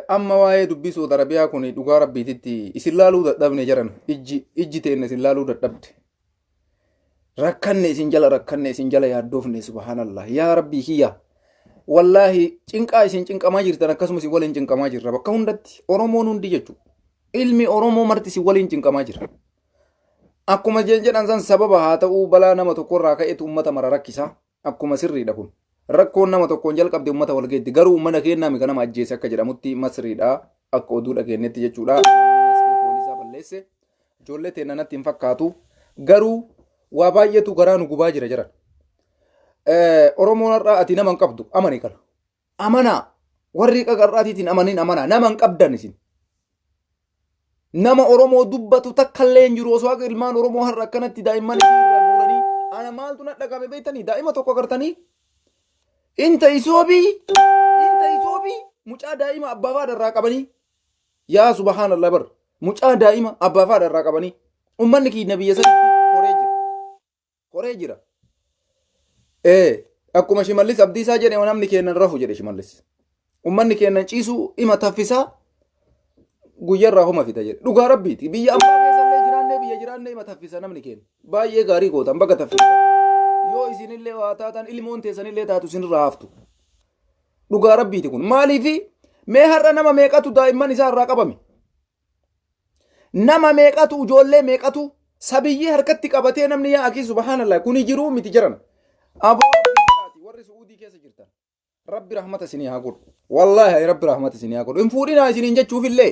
Amma waa'ee dubbii Suud Arabiyaa kun dhugaa rabbiititti isin laaluu dadhabne jiran ijji ijji teenna isin laaluu dadhabde. Rakkanne isin jala rakkanne isin jala yaaddoofne subhaanallah yaa rabbii kiyya. Wallaahi cinqaa isin cinqamaa jirtan akkasuma isin waliin cinqamaa jirra bakka hundatti Oromoon hundi jechuudha. Ilmi Oromoo marti isin waliin cinqamaa jira. Akkuma jedhan san sababa haa ta'uu balaa nama tokkorraa ka'etu uummata mara rakkisa. Akkuma sirriidha kun. Rakkoon nama tokkoon jalqabde uummata wal geetti. Garuu uummata keenyaa mi nama ajjeese akka jedhamutti Masriidha. Akka oduu dhageenyetti jechuudha. Namni nasbee poolisaa balleesse. Ijoollee teenna natti hin fakkaatu. Garuu waa baay'eetu garaa nu gubaa jira jiran. Oromoon har'aa ati nama hin qabdu amani kana. Amanaa warri qaqarraatiitiin amanin amanaa nama hin qabdan isin. Nama Oromoo dubbatu takka illee hin jiru osoo akka ilmaan Oromoo har'a akkanatti daa'imman isii irraa guuranii ana maaltu na dhagame beektanii daa'ima tokko agartanii inta isoobii inta isoobii mucaa daa'ima abbaa faadha irraa qabanii yaa subhaanallah bar mucaa daa'ima abbaa faadha irraa qabanii ummanni keenya biyya sanitti horee jira. Horee jira. Ee akkuma Shimallis Abdiisaa jedhe namni keennan rafu jedhe Shimallis. Ummanni keennan ciisu ima taffisaa guyyarraa homa fida jedhe. Dhugaa rabbiiti. Biyya ambaa keessallee jiraannee biyya jiraannee ima taffisa namni keenya. Baay'ee gaarii gootan baga taffisa. Yoo isinillee waa taatan ilmoon teessanillee taatu isinirraa haftu. Dhugaa rabbiiti kun. Maaliifi mee har'a nama meeqatu daa'imman isaa irraa qabame? Nama meeqatu ijoollee meeqatu sabiyyii harkatti qabatee namni yaa akii subhaanallah kuni jiruu miti jiran. Aboo rabbi jedhaati warri su'uudii keessa jirtan. Rabbi rahmata isinii haa godhu. Wallaahi rabbi rahmata isinii haa godhu. Hin fuudhinaa isiniin jechuufillee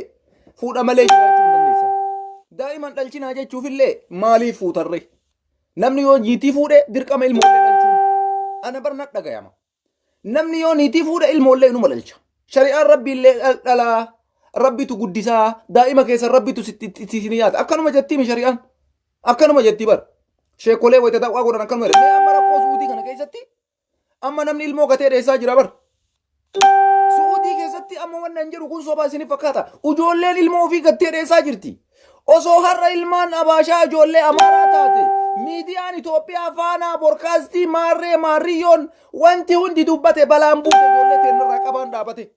fuudha malee jiraachuu hin dandeessan. Daa'iman dhalchinaa jechuufillee maaliif fuutarre? Namni yoo niitii fuudhe dirqama ilmoollee dhalchuun. Ana bar na dhagayama. Namni yoo niitii fuudhe ilmoollee inuma dhalcha. Shari'aan rabbiillee dhalaa rabbitu guddisaa daa'ima keessan rabbitu sitti isin yaata. Akkanuma jettii mi shari'aan? Akkanuma jettii bar. Sheekolee wayita dawwaa godhan akkanuma jedhe. Mee amma rakkoo su'uudii kana keessatti amma namni ilmoo gatee dheessaa jira bar. Su'uudii keessatti amma wanni an jedhu kun sobaa isinif fakkaata. Ijoolleen ilmoo ofii gattee dheessaa jirti. Osoo har'a ilmaan Abaashaa ijoollee Amaaraa taate miidiyaan Itoophiyaa faanaa borkaastii maarree maarriyyoon wanti hundi dubbate balaan buute ijoollee teennarraa qabaan dhaabate.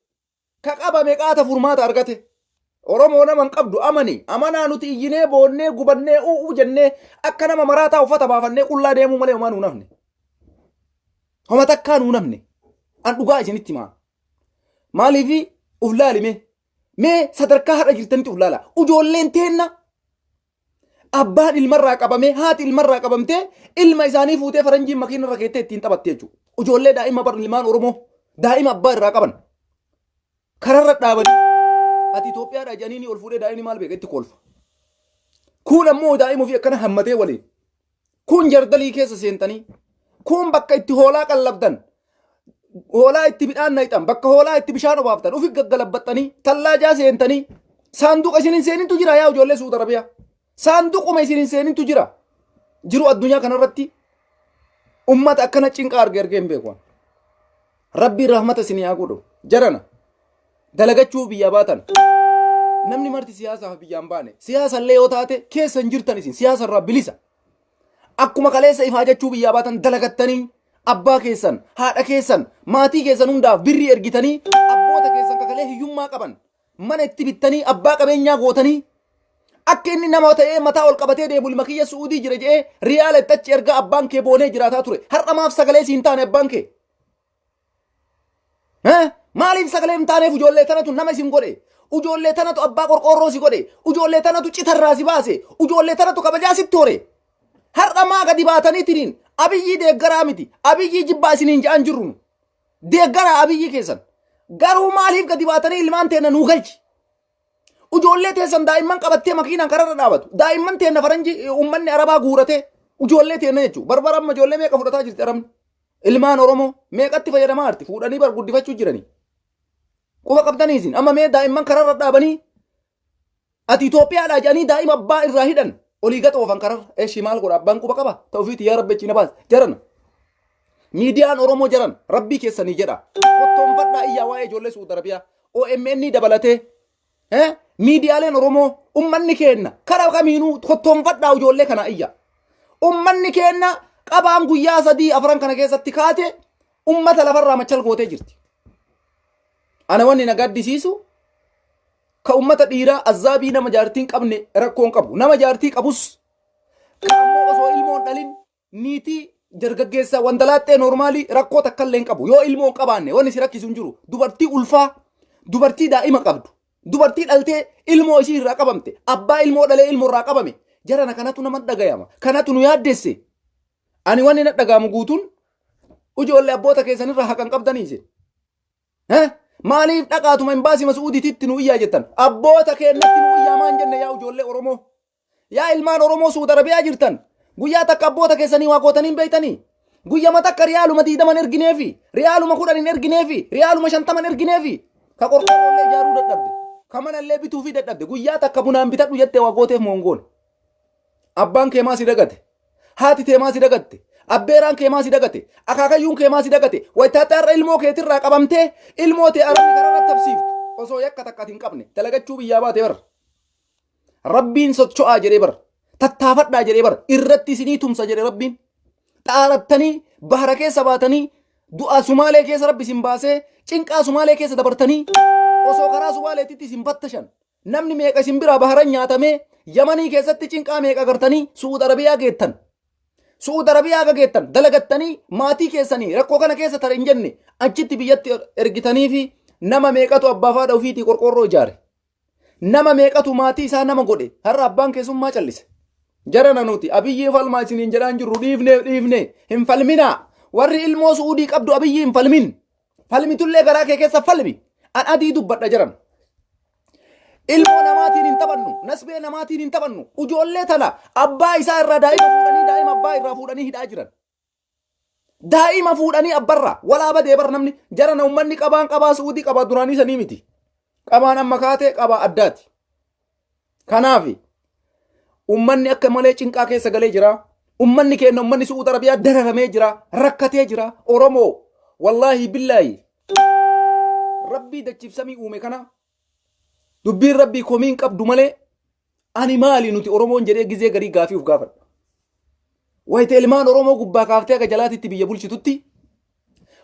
Ka qabame qaata furmaata argate. Oromoo nama hin qabdu amani amanaa nuti iyyinee boonnee gubannee u'uu jennee akka nama maraataa uffata baafannee qullaa deemuu malee homaa nuu nafne. Homa takkaa nuu nafne. An dhugaa isinitti himaa. Maaliifi uf laalime Mee sadarkaa har'a jirtanitti uf laala. Ijoolleen teenna abbaan ilmarraa qabamee haati ilmarraa qabamtee ilma isaanii fuutee faranjiin makiina irra keettee ittiin taphatte jechuudha. Ijoollee daa'ima bar ilmaan Oromoo daa'ima abbaa irraa qaban kararra dhaabanii ati Itoophiyaadhaa jedhanii ni ol fuudhee daa'imni maal beeka itti kolfa. Kuun ammoo daa'ima ofii akkana hammatee waliin Kun jardalii keessa seentanii, kun bakka itti hoolaa qallabdan, hoolaa itti midhaan naqxan, bakka hoolaa itti bishaan obaaftan, ufi gaggalabbaxxanii, tallaajaa seentanii, saanduqa isin hin seenintu jira yaa ijoollee Suudi Arabiyaa. Saanduquma isin hin seenintu jira. Jiru addunyaa kanarratti ummata akkana cinqaa arge argee hin beeku. Rabbiin rahmata isinii haa godhu. Jarana dalagachuu biyyaa baatan. Namni marti siyaasaaf biyyaan baane. Siyaasa illee yoo taate keessa hin jirtan isin siyaasa irraa bilisa. Akkuma kaleessa ifaajachuu biyyaa baatan dalagattanii abbaa keessan, haadha keessan, maatii keessan hundaaf birrii ergitanii abboota keessan kakalee hiyyummaa qaban mana itti bittanii abbaa qabeenyaa gootanii akka inni nama ta'ee mataa ol qabatee deemu ilma kiyya su'uudii jira jedhee riyaala itti achi ergaa abbaan kee boonee jiraataa ture. Har'a maaf sagalee siin taane abbaan kee? Eh? Maaliif sagalee hin taaneef ijoollee tanatu nama isin godhe? Ijoollee tanatu abbaa qorqoorroo si godhe? Ijoollee tanatu citarraa si baase? Ijoollee tanatu kabajaa sitti hore? Har'a maa gadi baataniitiniin abiyyii deeggaraa miti abiyyii jibbaa isiniin ja'an jirru nu. Deeggaraa abiyyii keessan. Garuu maaliif gadi baatanii ilmaan teenna nuu galchi? Ijoollee teessan daa'imman qabattee makiinaan kararra dhaabatu. Daa'imman teenna faranjii uummanni arabaa guuratee ijoollee teenna jechuudha. Barbara amma ijoollee meeqa fudhataa jirti arabni? Ilmaan Oromoo meeqatti fayyadamaa jirti? Fuudhanii bar guddifachuu jiranii. Quba qabdanii isin amma mee daa'imman kararra dhaabanii ati Itoophiyaadhaa jedhanii daa'ima abbaa irraa hidhan olii gad oofan kararra. Eshi maal godha abbaan quba qaba ta'u ofiiti yaa rabbi achi na baas jarana. Miidiyaan Oromoo jaran rabbii keessanii jedha. Kottoonfadhaa iyyaa waa'ee ijoollee Suudi Arabiyaa OMN dabalatee miidiyaaleen Oromoo ummanni keenna karaa kamiinuu kottoonfadhaa ijoollee kanaa iyya. Ummanni keenna qabaan guyyaa sadii afran kana keessatti kaate ummata lafarraa machal gootee jirti. Ana wanni na gaddisiisu Ka ummata dhiiraa azzaabii nama jaartii hin qabne rakkoo hin qabu. Nama jaartii qabus ka ammoo osoo ilmoo hin dhalin niitii dargaggeessa wandalaaxxee noormaalii rakkoo takka illee hin qabu. Yoo ilmoo hin qabaanne wanni si rakkisu hin jiru. Dubartii ulfaa, dubartii daa'ima qabdu, dubartii dhaltee ilmoo ishii irraa qabamte, abbaa ilmoo dhalee ilmoo irraa qabame. Jarana kanatu nama dhagayama. Kanatu nu yaaddesse. Ani wanni na dhagahamu guutuun ijoollee abboota keessanirraa haqan qabdanii isin. Eh? Maaliif dhaqaatuma imbaasii Masuudiititti nu iyyaa jettan? Abboota keennatti nu iyyaa maan jenne yaa ijoollee Oromoo? Yaa ilmaan Oromoo Suudi Arabiyaa jirtan guyyaa takka abboota keessanii waa gootanii hin beektanii? Guyyama takka riyaaluma 20 ergineefi, riyaaluma 10 hin ergineefi, riyaaluma 50 ergineefi ka qorqoorroollee ijaaruu dadhabde, ka manallee bituufii dadhabde guyyaa takka bunaan bitadhu jettee waa gooteef moongoon. Abbaan kee maa si dagate? Haati tee maa si dagatte? Abbeeraan kee maa si dagate? Akaakayyuun kee maa si dagate? Wayitaatti har'a ilmoo keetirraa qabamtee ilmoo tee arabni kararra tabsiiftu osoo yakka takka ati hin qabne dalagachuu biyyaa baate bar. Rabbiin socho'aa jedhee bar. Tattaafadhaa jedhee bar. Irratti isinii tumsa jedhe Rabbiin. Xaarattanii bahara keessa baatanii du'a Sumaalee keessa Rabbi isin baasee cinqaa Sumaalee keessa dabartanii osoo karaa Sumaaleetitti isin battashan Namni meeqa isin biraa baharan nyaatamee Yamanii keessatti cinqaa meeqa agartanii Su'uud Arabiyaa geettan. Su'uud Arabiyaa aga geettan dalagattanii maatii keessanii rakkoo kana keessa tare hin jenne achitti biyyatti ergitanii fi nama meeqatu abbaa fi haadha ofiitii qorqoorroo ijaare. Nama meeqatu maatii isaa nama godhe har'a abbaan keessummaa callise. Jarana nuti Abiyyii falmaa isiniin jedhaan jirru dhiifnee dhiifnee hin falminaa. Warri ilmoo Su'uudii qabdu Abiyyii hin falmin. Falmitullee garaa kee keessa falmi. An adii dubbadha jiran. Ilmoo namaatiin hin taphannu. Nasbee namaatiin hin taphannu. Ijoollee tana abbaa isaa irraa daa'ima fuudhanii daa'ima abbaa irraa fuudhanii hidhaa jiran. Daa'ima fuudhanii abbarraa walaa badee bar namni jarana uummanni qabaan qabaa su'uudii qabaa duraanii sanii miti. Qabaan amma kaatee qabaa addaati. Kanaaf ummanni akka malee cinqaa keessa galee jira. Ummanni keenya ummanni Su'uud Arabiyaa dararamee jira. Rakkatee jira. Oromoo wallaahi billaahi rabbii dachiif samii uume kana dubbiin rabbii komii hin qabdu malee ani maali nuti Oromoon jedhee gizee garii gaafii of gaafadha. Wayita ilmaan Oromoo gubbaa kaaftee akka jalaatitti biyya bulchitutti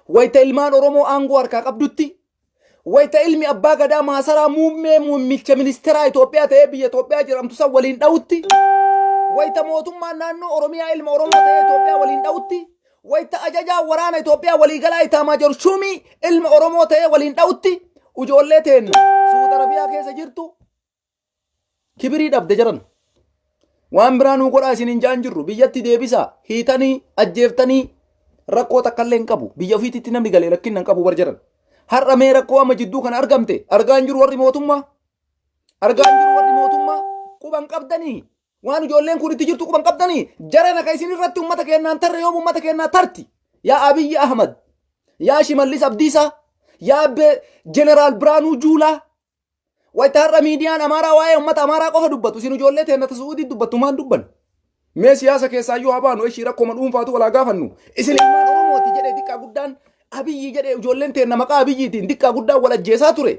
wayita ilmaan Oromoo aangoo harkaa qabdutti Wayita ilmi abbaa gadaa maasaraa muummee muummicha ministeeraa Itoophiyaa ta'ee biyya Itoophiyaa jedhamtu san waliin dha'utti, wayita mootummaan naannoo Oromiyaa ilma Oromoo ta'ee Itoophiyaa waliin dha'utti, wayita ajajaa waraana Itoophiyaa waliigalaa Itaamaajoor Shuumii ilma Oromoo ta'ee waliin dha'utti, ijoollee teenna Suud Arabiyaa keessa jirtu Kibirii dhabde jaran. Waan biraa nuu godhaa isin hin jaan jirru biyyatti deebisaa hiitanii ajjeeftanii rakkoo takka illee hin qabu biyya ofiititti namni galee rakkinna hin qabu bar jaran. Har'a mee rakkoo amma jidduu kana argamte argaa hin jiru warri mootummaa. Argaa hin jiru warri mootummaa quba hin qabdanii waan ijoolleen kun itti jirtu quba hin qabdanii jarana ka isin irratti uummata keenyaan tarre yoom uummata keenyaa tarti yaa Abiyyi Ahmad yaa Shimallis Abdiisaa yaa Jeneraal Biraanuu Juulaa Wayita har'a miidiyaan Amaaraa waa'ee uummata Amaaraa qofa dubbatu isin ijoollee teenna ta Su'uudii dubbattu maan dubban? Mee siyaasa keessaayyuu haa baanu ishii rakkooma dhuunfaatu walaa gaafannu. Isin ilmaan Oromooti jedhee diqqaa guddaan Abiyyi jedhee ijoolleen teenna maqaa Abiyyiitiin diqqaa guddaan wal ajjeesaa ture.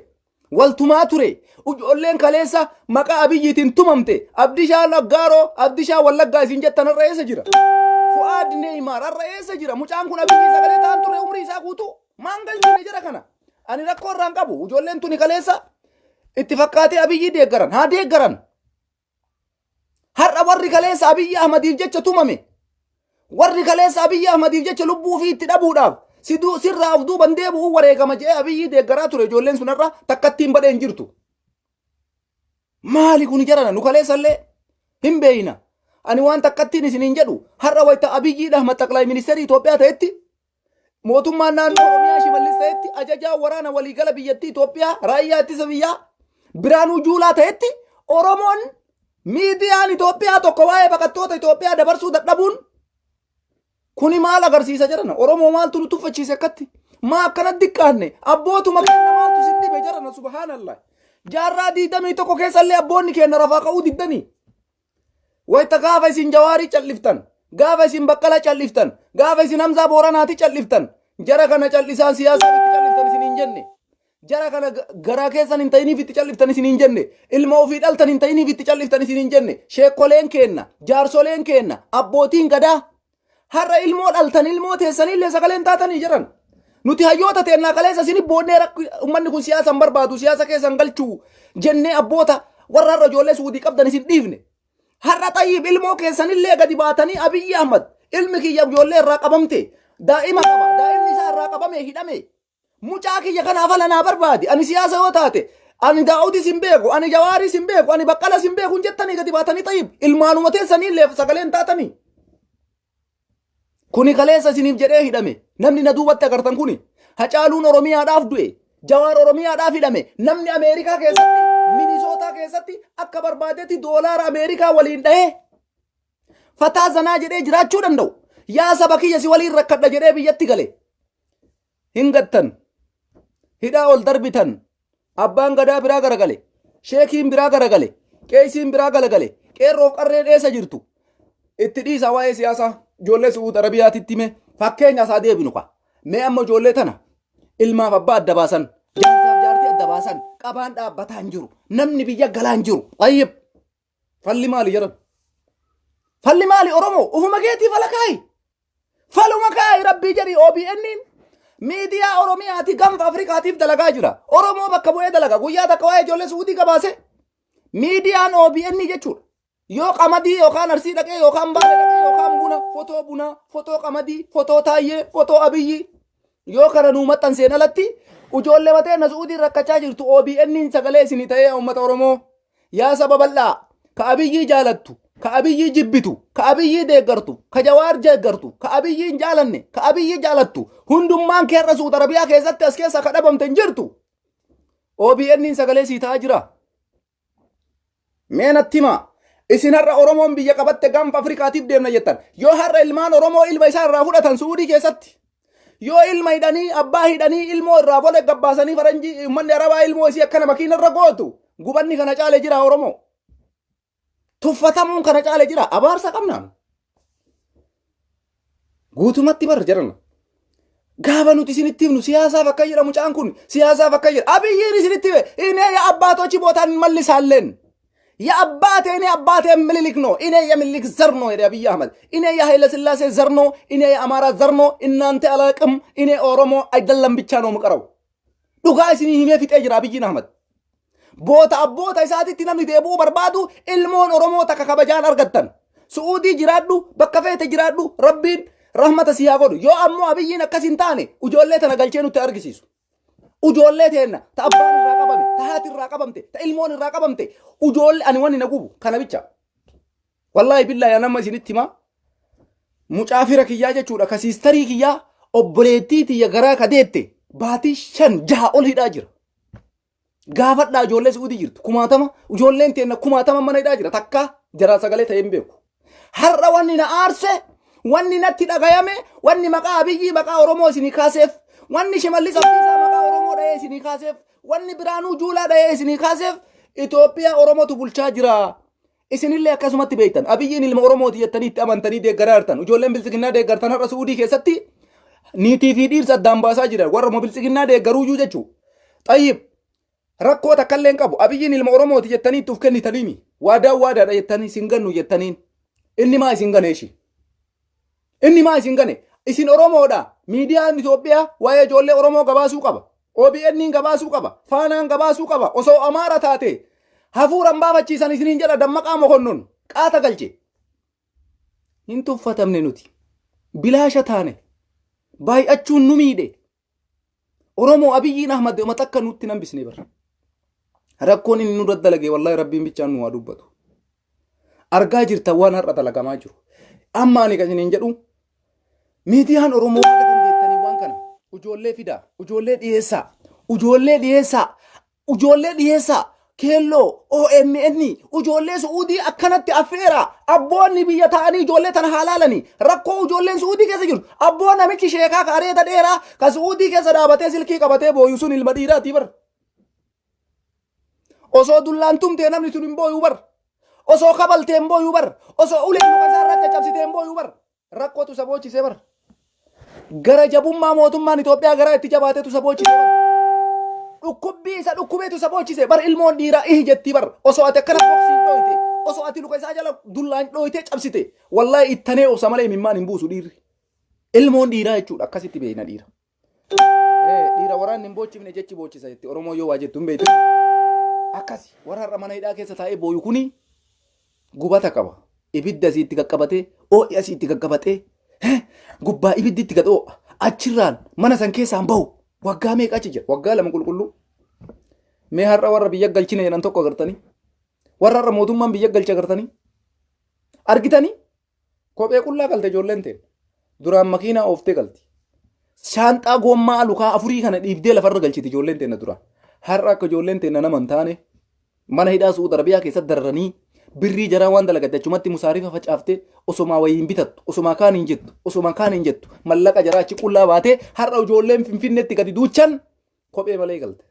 Wal tumaa ture. Ijoolleen kaleessa maqaa Abiyyiitiin tumamte. Abdishaa Laggaaroo, Abdishaa Wallaggaa isin jettan har'a eessa jira? Fu'aad Neeymaar har'a eessa jira? Mucaan kun Abiyyii sagalee ta'an ture umrii isaa guutuu. Maan galchine jara kana. Ani rakkoo irraan qabu. Ijoolleen tuni kaleessa itti fakkaatee Abiyyii deeggaran. Haa deeggaran. Har'a warri kaleessa Abiyyi Ahmadiif jecha tumame. Warri kaleessa Abiyyi Ahmadiif jecha lubbuu ofii itti dhabuudhaaf siduu sirraa of duuban deebi'uu wareegama jedhee Abiyyii deeggaraa ture ijoolleen sun har'a takkattiin badhee hin jirtu. Maali kun jarana nu kaleessallee hin beeyna. Ani waan takkattiin isiniin jedhu har'a wayita Abiyyi Ahmad xaqlaay ministeerii Itoophiyaa ta'etti Mootummaan naannoo Oromiyaa Shimallis ta'etti ajajaa waraana waliigala biyyattii Itoophiyaa raayyaa ittisa biyyaa Biraanuu Juulaa ta'etti Oromoon miidiyaan Itoophiyaa tokko waa'ee baqattoota Itoophiyaa dabarsuu dadhabuun kuni maal agarsiisa jedhana Oromoo maaltu nu tuffachiise akkatti maa akkana diqqaanne abbootuma keenya maaltu sin dhibe jedhana subhaanallah jaarraa 21 keessallee abboonni keenya rafaa ka'uu diddanii Wayta gaafa isin Jawaarii calliftan, gaafa isin Baqqalaa calliftan, gaafa isin Hamzaa Booranaati calliftan, jara kana callisaan siyaasaaf itti calliftan isin hin jenne. Jara kana garaa keessan hin ta'iniif itti calliftan isin hin jenne. Ilma ofii dhaltan hin ta'iniif itti calliftan isin hin jenne. Sheekkoleen keenna, jaarsoleen keenna, abbootiin gadaa har'a ilmoo dhaltan ilmoo teessanillee sagaleen taatanii jiran. Nuti hayyoota teennaa kaleessa isin boonnee ummanni kun siyaasa hin barbaadu, siyaasa keessa hin galchuu jennee abboota warra har'a ijoollee Suudii qabdan isin dhiifne. Har'a xayyib ilmoo keessanillee gadi baatanii Abiyyi Ahmad ilmi kiyya ijoollee irraa qabamte, daa'ima qaba, daa'imni isaa irraa qabame hidhame. Mucaa kiyya kanaaf ala naa barbaadi. Ani siyaasa yoo taate, ani Daawudis hin beeku, ani Jawaaris hin beeku, ani Baqqalas hin beeku hin jettanii gadi baatanii xayyib ilmaanuma teessaniillee sagalee hin taatanii. Kuni kaleessa isiniif jedhee hidhame. Namni na duubatti agartan kuni. Hacaaluun Oromiyaadhaaf du'e. Jawaar Oromiyaadhaaf hidhame. Namni Ameerikaa keessatti, Minisootaa keessatti akka barbaadetti doolaara Ameerikaa waliin dhahee fataa zanaa jedhee jiraachuu danda'u. Yaa saba kiyya si waliin rakkadha jedhee biyyatti gale. Hin gattan. Hidhaa ol darbitan. Abbaan gadaa biraa garagale. Sheekiin biraa garagale. Qeesiin biraa galagale. Qeerroof qarreen eessa jirtu? Itti dhiisaa waa'ee siyaasaa. Ijoollee Su'uud Arabiyaatitti hime. Fakkeenya isaa deebinu ka. Mee amma ijoollee tana ilmaaf abbaa adda baasan. Jaarsaaf jaartii adda baasan. Qabaan dhaabbataa hin jiru. Namni biyya galaa hin jiru. Xayyib. Falli maali jedhan? Falli maali Oromoo? Ufuma keetii fala kaayi. Faluma kaayi rabbii jedhi. OBN miidiyaa Oromiyaati, gaanfa Afrikaatiif dalagaa jira. Oromoo bakka bu'ee dalaga. Guyyaa takka waa'ee ijoollee Suudii gabaase. Miidiyaan OBN jechuudha. Yoo qamadii yookaan Arsii dhaqee yookaan Baalee dhaqee yookaan buna, fotoo bunaa, fotoo qamadii, fotoo Taayyee, fotoo Abiyyi yoo kana nuu maxxanseen alatti, ijoollee matee na Suudii rakkachaa jirtu OBN sagalee isinii ta'ee uummata Oromoo. Yaa saba bal'aa, ka Abiyyii jaalattu, ka Abiyyii jibbitu, ka Abiyyii deeggartu, ka Jawaar deeggartu, ka Abiyyii hin jaalanne, ka Abiyyii jaalattu, hundummaan keerra Suud Arabiyaa keessatti as keessa ka dhabamte hin jirtu. OBN sagalee sii ta'aa jira. Mee natti himaa. Isin har'a Oromoon biyya qabatte gaanfa Afrikaatiif deemna jettan. Yoo har'a ilmaan Oromoo ilma isaa irraa fudhatan Suudii keessatti, yoo ilma hidhanii, abbaa hidhanii, ilmoo irraa bole gabbaasanii, faranjii uummanni Arabaa ilmoo isii akkana makiina irra gootu, gubanni kana caale jira Oromoo? Tuffatamuun kana caale jira? Abaarsa qabnaan. Guutumatti bar jedhama. Gaafa nuti isinitti himnu siyaasaaf akka jedha mucaan kun, siyaasaaf akka jedha Abiyyiin isinitti hime እኔ የአባቶች ቦታ እንመልሳለን፣ የአባቴ እኔ አባቴ ምኒልክ ነው፣ እኔ የሚኒልክ ዘር ነው jedhe Abiyyi Ahmad። እኔ የኃይለ ሥላሴ ዘር ነው፣ እኔ የአማራ ዘር ነው፣ እናንተ አላቅም፣ እኔ ኦሮሞ አይደለም ብቻ ነው የምቀረው። Dhugaa isinii himee fixee jira Abiyyiin Ahmad. Boota abboota isaatitti namni deebi'uu barbaadu, ilmoon Oromoo takka kabajaan argattan. Su'uudii jiraadhu, bakka feete jiraadhu, Rabbiin rahmata si haa godhu. Yoo ammoo Abiyyiin akkas hin taane, ijoollee tana galchee nutti argisiisu. Ijoollee teenna ta abbaan irraa qabame, ta haati irraa qabamte, ta ilmoon irraa qabamte, ijoollee ani wanni na gubu kana bicha. Wallaahi billaahi nama isinitti himaa. Mucaa fira kiyyaa jechuudha, ka siistarii kiyyaa, obboleettii tiyya garaa ka deette baatii 5 6 ol hidhaa jira. Gaafadhaa ijoollee Su'uudii jirtu kumaatama, ijoolleen teenna kumaatama mana hidhaa jira, takka jaraa sagalee ta'ee hin beeku. Har'a wanni na aarse, wanni natti dhagayame, wanni maqaa Abiyyii maqaa Oromoo isinii kaaseef, wanni Shimallis Abdiisaa maqaa Oromoo dha'ee isinii kaaseef, wanni Biraanuu Juulaa dha'ee isinii kaaseef, Itoophiyaa Oromootu bulchaa jira. Isinillee akkasumatti beektan. Abiyyiin ilma Oromooti jettanii itti amantanii deeggaraa jirtan. Ijoolleen biltsiginnaa deeggartan har'a Su'uudii keessatti niitii fi dhiirsa addaan baasaa jiran. Warra biltsiginnaa deeggaruuyyuu jechuudha. Xayyib rakkoo takka illee hin qabu. Abiyyiin ilma Oromooti jettanii itti of kennitaniimi. Waadaan waadaadha jettanii isin gannu jettaniin. Inni maa isin gane ishii? Inni maa isin gane? Isin Oromoodha. Miidiyaan Itoophiyaa waa'ee ijoollee Oromoo gabaasuu qaba. OBN gabaasuu qaba. Faanaan gabaasuu qaba. Osoo Amaara taate hafuuran baafachiisan isiniin jedha Dammaqaa Mokonnon. Qaata galche. Hin tuffatamne nuti. Bilaasha taane. Baay'achuun nu miidhe. Oromoo Abiyyiin Ahmad uma takka nutti nambisne bara. Rakkoon inni nurra dalage wallahi Rabbiin bichaan nu haa dubbatu. Argaa jirtan waan har'a dalagamaa jiru. Amma ani kan isiniin jedhu, miidiyaan Oromoo haga dandeettanii waan kana ijoollee fidaa, ijoollee dhiyeessaa, ijoollee dhiyeessaa, ijoollee dhiyeessaa. Keelloo OMN ijoollee Su'uudii akkanatti affeera. Abboonni biyya ta'anii ijoollee tana haa laalanii. Rakkoo ijoolleen Su'uudii keessa jirtu. Abboo namichi sheekaa ka areeda dheeraa ka Su'uudii keessa dhaabatee silkii qabatee booyu sun ilma dhiiraatii bar. Osoo dullaan tumtee namni sun hin booyu bar. Osoo kabaltee hin booyu bar. Osoo uleen luka isaa irra caccabsitee hin booyu bar. Rakkootu isa boochisee bar. Gara jabummaa mootummaan Itoophiyaa garaa itti jabaatetu isa boochisee bar. Dhukkubbii isa dhukkubeetu isa boochisee bar. Ilmoon dhiiraa ihi jettii bar. Osoo ati akkana boksiin dhooyte, osoo ati luka isaa jala dullaan dhooytee cabsite, wallaahi ittanee obsa malee imimmaan hin buusu dhiirri. Ilmoon dhiiraa jechuudha, akkasitti beekna dhiira. Dhiira waraanni hin boochifne jechi boochisa jetti Oromoo yoo waa jettu hin beektu. Akkasi warra har'a mana hidhaa keessa taa'ee booyu kuni gubata qaba. Ibidda asii itti qaqqabatee, oo'i asii itti qaqqabatee, gubbaa ibiddi itti gad oo'a. Achirraan mana san keessaan bahu. Waggaa meeqa achi jira? Waggaa 2 qulqulluu. Mee har'a warra biyya galchine jedhan tokko agartanii? Warra har'a mootummaan biyya galche agartanii? Argitanii? Kophee qullaa galte ijoolleen ta'e. Duraan makiinaa ooftee galti. Shaanxaa goommaa lukaa afurii kana dhiibdee lafarra galchiti ijoolleen teenna duraan. Har'a akka ijoolleen teenna nama hin taane mana hidhaa Su'uud Arabiyaa keessatti dararanii birrii jaraa waan dalagatte achumatti musaarifa facaaftee osomaa wayii hin bitattu osomaa kaan hin jettu osomaa kaan hin jettu mallaqa jaraa achi qullaa baatee har'a ijoolleen Finfinneetti gadi duuchan kophee malee galte.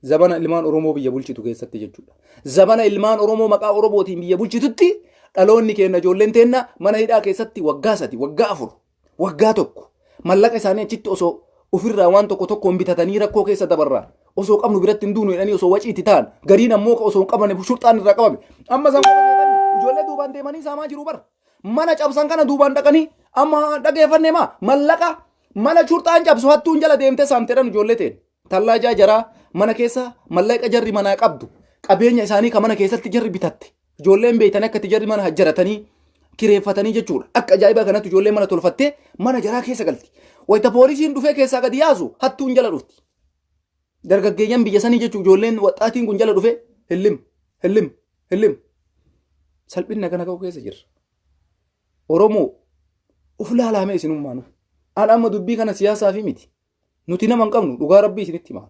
Zabana ilmaan Oromoo biyya bulchitu keessatti jechuudha. Zabana ilmaan Oromoo maqaa Oromootiin biyya bulchitutti dhaloonni keenya ijoolleen teenna mana hidhaa keessatti waggaa 3, waggaa 4, waggaa 1 mallaqa isaanii achitti osoo ofirraa waan tokko tokkoon bitatanii rakkoo keessa dabarraa osoo qabnu biratti hin duunu jedhanii osoo waciitti ta'an gariin ammoo osoo hin qabane shurxaan irraa qabame. Amma isaan qofa seetanii ijoollee duubaan deemanii saamaa jiru bara. Mana cabsan kana duubaan dhaqanii amma dhageeffannee maa mallaqa mana shurxaan cabsu hattuun jala deemtee saamteedhaan ijoollee ta'e. Tallaajaa jaraa mana keessa mallaqa jarri manaa qabdu qabeenya isaanii kan mana keessatti jarri bitatte ijoolleen beeytanii akka itti jarri mana hajjaratanii kireeffatanii jechuudha. Akka ajaa'ibaa kanatti ijoolleen mana tolfattee mana jaraa keessa galti. Wayita poolisiin dhufee keessaa gadi yaasu hattuun jala dhufti. Dargaggeeyyan biyya sanii jechuun ijoolleen waxxaatiin kun jala dhufee hillim hillim hillim salphinna kana ka'u keessa jirra. Oromoo uf laalaamee isinummaanu. An amma dubbii kana siyaasaa fi miti. Nuti nama hin qabnu dhugaa rabbii isinitti himaa.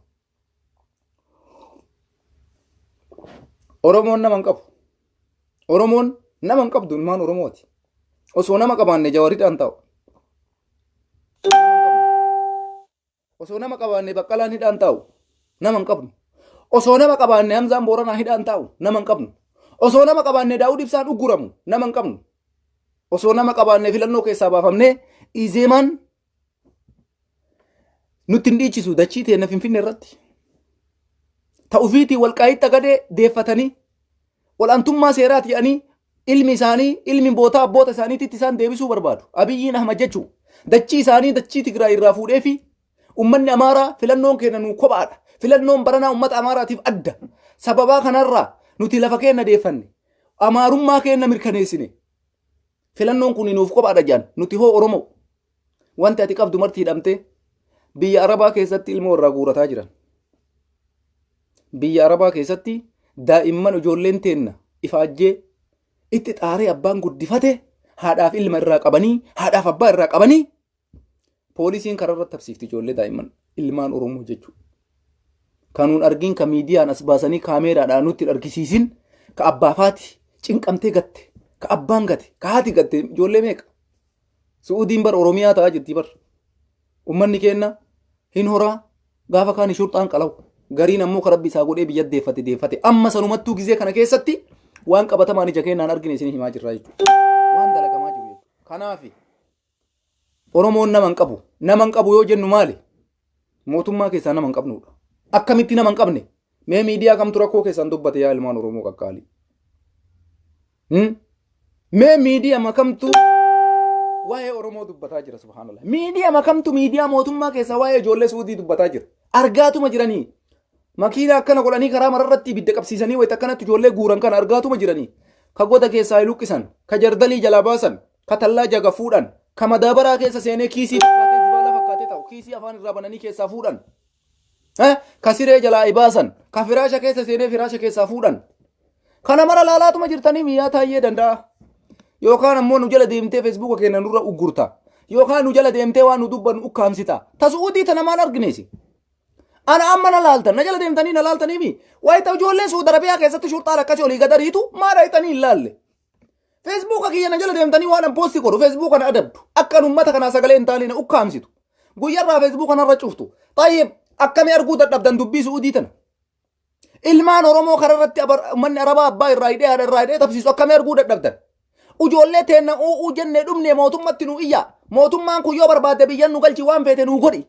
Oromoon nama hin qabu. Oromoon nama hin qabdu ilmaan Oromooti. Osoo nama qabaanne jawaridhaan taa'u. Osoo nama qabaanne Baqqalaan hidhaan taa'u. Nama hin qabnu. Osoo nama qabaanne Hamzaan Booranaa hidhaan taa'u. Nama hin qabnu. Osoo nama qabaanne Daawud Ibsaan ugguramu. Nama hin qabnu. Osoo nama qabaanne filannoo keessaa baafamnee Izeemaan nutti hin dhiichisu dachii teenna Finfinne irratti. Ta ufiitii walqaayitti xagadee deeffatanii ol'antummaa seeraati jedhanii ilmi isaanii ilmi bootaa abboota isaaniititti isaan deebisuu barbaadu. Abiyyiin Ahmad jechuu dachii isaanii dachii Tigraay irraa fuudhee fi uummanni Amaaraa filannoon keenya nuu kophaadha. Filannoon baranaa uummata Amaaraatiif adda. Sababaa kanarraa nuti lafa keenya deeffanne. Amaarummaa keenya mirkaneessine. Filannoon kun nuuf kophaadha jedhan nuti hoo Oromoo. Wanti ati qabdu marti hidhamtee biyya Arabaa keessatti ilmoo irraa guurataa jiran. Biyya Arabaa keessatti daa'imman ijoolleen teenna ifaajjee itti xaaree abbaan guddifate haadhaaf ilma irraa qabanii haadhaaf abbaa irraa qabanii poolisiin karaa irratti tabsiifti ijoollee daa'imman ilmaan Oromoo jechuudha. Kanuun argiin ka miidiyaan as baasanii kaameeraadhaan nutti hin argisiisin ka abbaafaati cinqamtee gatte ka abbaan gate ka haati gatte ijoollee meeqa. Su'uudiin bar Oromiyaa ta'aa jirti bar. Ummanni keenna hin horaa gaafa kaan shurxaan qalawu. Gariin ammoo ka rabbi isaa godhee biyya deeffate deeffate. Amma sanumattuu gizee kana keessatti waan qabatamaan ija keenyaan argine isin himaa jirra jechuudha. Waan dalagamaa jiru jechuudha. Kanaafi Oromoon nama hin qabu. Nama hin qabu yoo jennu maali? Mootummaa keessaa nama hin qabnudha. Akkamitti nama hin qabne? Mee miidiyaa kamtu rakkoo keessaan dubbate yaa ilmaan Oromoo qaqqaalii? Mee miidiyaa kamtu waa'ee Oromoo dubbataa jira subhaanallah. Miidiyaa kamtu miidiyaa mootummaa keessaa waa'ee ijoollee Suudii dubbataa jira. Argaatuma jiranii. Makiinaa akkana godhanii karaa mararratti ibidda qabsiisanii wayita akkanatti ijoollee guuran kana argaatuma jiranii. Ka goda keessaa luqqisan, ka jardalii jalaa baasan, ka tallaa jaga fuudhan, ka madaabaraa keessa seenee kiisii fakkaatee zibaala fakkaatee ta'u, kiisii afaan irraa bananii keessaa fuudhan. Ka siree jalaa ibaasan, ka firaasha keessa seenee firaasha keessaa fuudhan. Kana mara laalaatuma jirtanii miyaa taayyee danda'a. Yookaan ammoo nu jala deemtee feesbuuka keenya nurra uggurta. Yookaan nu jala deemtee waan nu dubbannu ukkaamsita. Ta Su'uudii tana maal argineesi? Ana amma na laaltan, na jala deemtanii na laaltaniimi. Wayita ijoollee Suudi Arabiyaa keessatti shurxaan akkasii olii gad ariitu maa dhayxanii hin laalle. Feesbuuka kiyya na jala deemtanii waan an poosti godhu feesbuuka na adabdu. Akka an uummata kanaa sagalee hin taane na ukkaamsitu. Guyyarraa feesbuuka narra cuftu. Xayyib akkamii arguu dadhabdan dubbii Su'uudii tana. Ilmaan Oromoo karaa irratti uummanni Arabaa abbaa irraa hidhee haadha irraa hidhee tabsiisu akkamii arguu dadhabdan. Ijoollee teenna u'uu jennee dhumne mootummatti nu iyya. Mootummaan kun yoo barbaadde biyyan nu galchi waan feete nu godhi.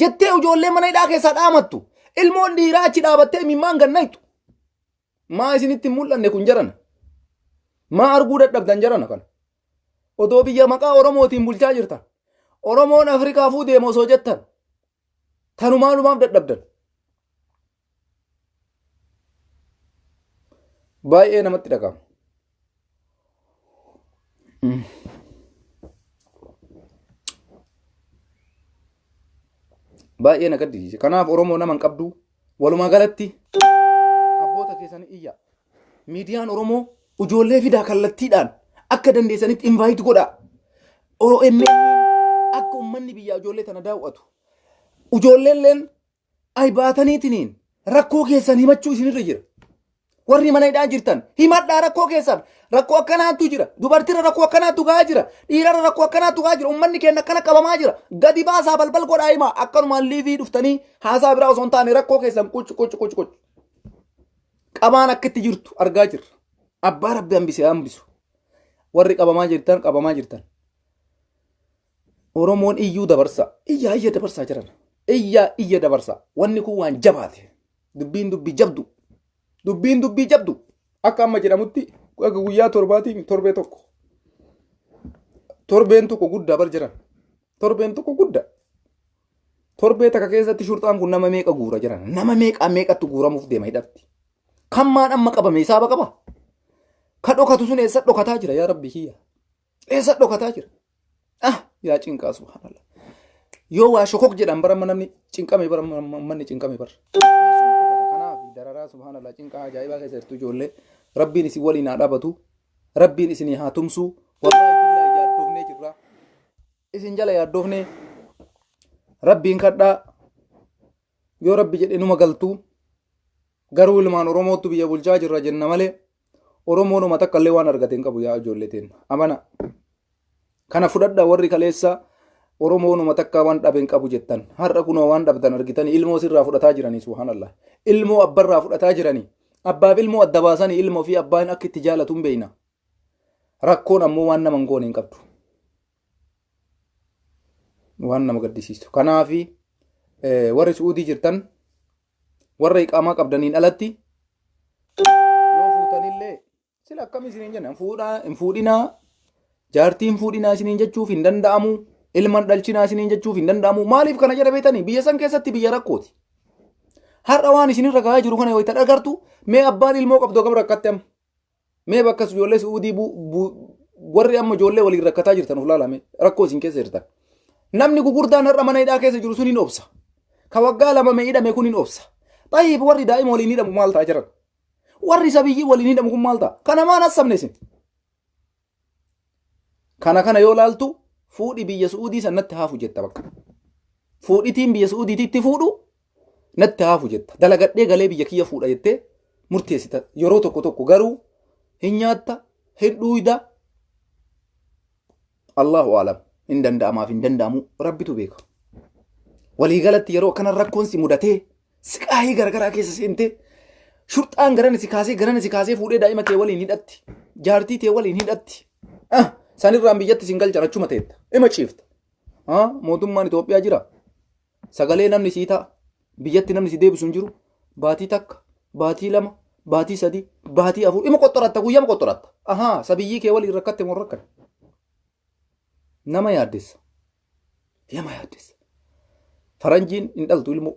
Jettee ijoollee mana hidhaa keessaa dhaamattu. Ilmoon dhiiraa achi dhaabattee imimmaan gannaytu. Maa isinitti hin mul'anne kun jarana? Maa arguu dadhabdan jarana kana? Odoo biyya maqaa Oromootiin bulchaa jirtan. Oromoon Afrikaafuu deema osoo jettan tanumaanumaaf dadhabdan. Baay'ee namatti dhaga'ama. Baay'ee na gaddisiise. Kanaaf Oromoo nama hin qabdu. Walumaa galatti abboota keessanii iyya. Miidiyaan Oromoo ijoollee fidaa kallattiidhaan akka dandeessanitti invite godhaa. OMN akka uummanni biyyaa ijoollee tana daawwatu. Ijoolleelleen ay baataniitiniin rakkoo keessan himachuu isinirra jira. Warri mana hidhaa jirtan himadhaa rakkoo keessan. Rakkoo akkanaattu jira. Dubartirra rakkoo akkanaattu gahaa jira. Dhiirarra rakkoo akkanaattu gahaa jira. Uummanni keenya akkana qabamaa jira. Gadi baasaa balbal godhaa himaa. Akkanumaan liivii dhuftanii haasaa biraa osoo hin taane rakkoo keessan quc quc quc quc. Qabaan akka itti jirtu argaa jirra. Abbaa rabbi hambise hambisu. Warri qabamaa jirtan qabamaa jirtan. Oromoon iyyuu dabarsa. Iyyaa iyya dabarsaa jiran. Iyyaa iyya dabarsa. Wanni kun waan jabaate. Dubbiin dubbii jabdu. Dubbiin dubbii jabdu. Akka amma jedhamutti akka guyyaa torbaatiin torbee tokko. Torbeen tokko guddaa bar jiran. Torbeen tokko guddaa. Torbee takka keessatti shurxaan kun nama meeqa guura jiran. Nama meeqaa meeqatti guuramuuf deema hidhatti. Kan maan amma qabame hisaaba qaba. Ka dhokatu sun eessa dhokataa jira yaa rabbi kiyya. Eessa dhokataa jira? Ah yaa cinqaa subhaanallah. Yoo waa shokok jedhan bara amma namni cinqame bara amma manni cinqame bara. Kanaaf dararaa subhaanallah cinqaa ajaa'ibaa keessa jirtu ijoollee rabbiin isin waliin haa dhaabatu rabbiin isinii haa tumsu wallaahi billaahi yaaddoofnee jirra isin jala yaaddoofnee rabbiin kadhaa yoo rabbi jedhe numa galtuu garuu ilmaan Oromootu biyya bulchaa jirra jenna malee Oromoonuma takka illee waan argate hin qabu yaa ijoollee teenna. Amana. Kana fudhadha warri kaleessa Oromoonuma takka waan dhabe hin qabu jettan. Har'a kunoo waan dhabdan argitanii ilmoo sirraa fudhataa jiranii subhaanallah. Ilmoo abbarraa fudhataa jiranii. Abbaaf ilmoo adda baasanii ilmoo fi abbaan akka itti jaalatu hin beekna. Rakkoon ammoo waan nama hin goone hin qabdu. Waan nama gaddisiisu. Kanaafi warri Su'uudii jirtan warra iqaamaa qabdaniin alatti yoo fuutanillee sila akkam isiniin jenna fuudhaa hin fuudhinaa jaartii hin fuudhinaa isiniin jechuuf hin danda'amu ilman dhalchinaa isiniin jechuuf hin danda'amu maaliif kana jedha beetanii biyya san keessatti biyya rakkooti. Har'a waan isinirra gahaa jiru kana yoo itti agartu mee abbaan ilmoo qabdu akkam rakkatte amma. Mee bakka ijoollee Su'uudii warri amma ijoollee waliin rakkataa jirtan of ilaalame rakkoo isin keessa jirtan. Namni gugurdaan har'a mana hidhaa keessa jiru sun hin obsa. Ka waggaa lama mee hidhame kun hin obsa. Xayyib warri daa'ima waliin hidhamu maal ta'a jiran? Warri sabiyyii waliin hidhamu kun maal ta'a? Kana maan hassabne isin? Kana kana yoo laaltu fuudhi biyya Su'uudii san natti haafu jetta bakka. Fuudhitiin biyya Su'uudiitti fuudhu natti haafu jetta. Dalagadhee galee biyya kiyya fuudha jettee murteessita yeroo tokko tokko garuu hin nyaatta hin dhuuyda. Allahu aalam hin danda'amaaf hin danda'amu rabbitu beeka. Waliigalatti yeroo akkana rakkoon si mudatee siqaayii garagaraa keessa seentee shurxaan garana si kaasee garana si kaasee fuudhee daa'ima kee waliin hidhatti jaartii tee waliin hidhatti. Ah, sanirraan biyyatti sin galchan achuma teetta ima ciifta. Ah, mootummaan Itoophiyaa jira. Sagalee namni sii ta'a. Biyyatti namni si deebisu hin jiru. Baatii takka, baatii lama, baatii sadi, baatii afur. Ima qoxxoratta guyyama qoxxoratta. Ahaa sabiyyii kee waliin rakkatte moo rakkan. Nama yaaddessa. Nama yaaddessa. Faranjiin hin dhaltu ilmoo.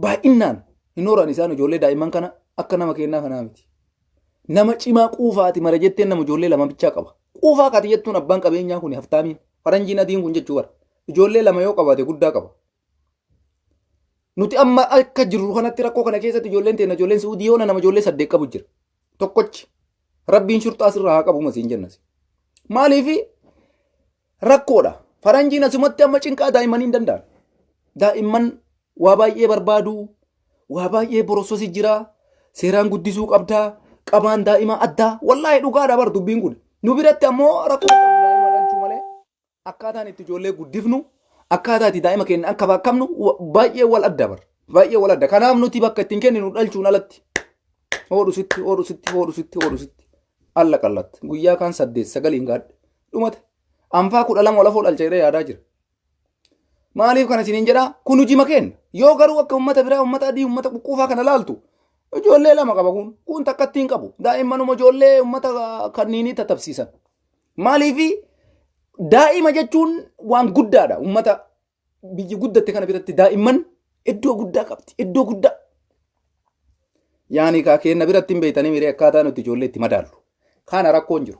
Baay'inaan hin horan isaan ijoollee daa'imman kana akka nama kennaa kanaa miti. Nama cimaa quufaati mara jetteen nama ijoollee lama bichaa qaba. Quufaa kati jettuun abbaan qabeenyaa kun haftaamiin. Faranjiin adiin kun jechuu bara. Ijoollee lama yoo qabaate guddaa qaba. Nuti amma akka jirru kanatti rakkoo kana keessatti ijoolleen teenya ijoolleen Suudii yoona nama ijoollee saddeet qabu jira. Tokkochi rabbiin shurxaa sirraa haa qabu masiin jennas. Maaliif rakkoodha. Faranjiin asumatti amma cinqaa daa'immanii hin danda'an. Daa'imman waa baay'ee barbaadu, waa baay'ee borossosi jira, seeraan guddisuu qabdaa, qabaan daa'imaa addaa. Wallaahi dhugaadha bar dubbiin kun. Nu biratti ammoo rakkoo qabu daa'ima dhalchuu malee. Akkaataan itti ijoollee guddifnu, akkaataa itti daa'ima keenya akka bakkamnu baay'ee wal adda bar. Baay'ee wal adda. Kanaaf nuti bakka ittiin kenninu dhalchuun alatti. Hoodhu sitti, hoodhu sitti, hoodhu sitti, hoodhu sitti. Alla qallatti. Guyyaa kaan saddeet sagaliin gaadhe. Dhumate. Anfaa 12 olafoo dhalcha jedhee yaadaa jira. Maaliif kana isiniin jedhaa? Kun hojii makeen. Yoo garuu akka uummata biraa, uummata adii, uummata quqquufaa kana laaltu ijoollee lama qaba kun. Kun takkatti hin qabu. Daa'immanuma ijoollee uummata kanniinii tatabsiisan. Maaliif Daa'ima jechuun waan guddaadha. Uummata biyyi guddatte kana biratti daa'imman iddoo guddaa qabdi. Iddoo guddaa. Yaani kaa keenna biratti hin beektanii miree akkaataa nuti ijoollee itti madaallu. Kana rakkoon jiru.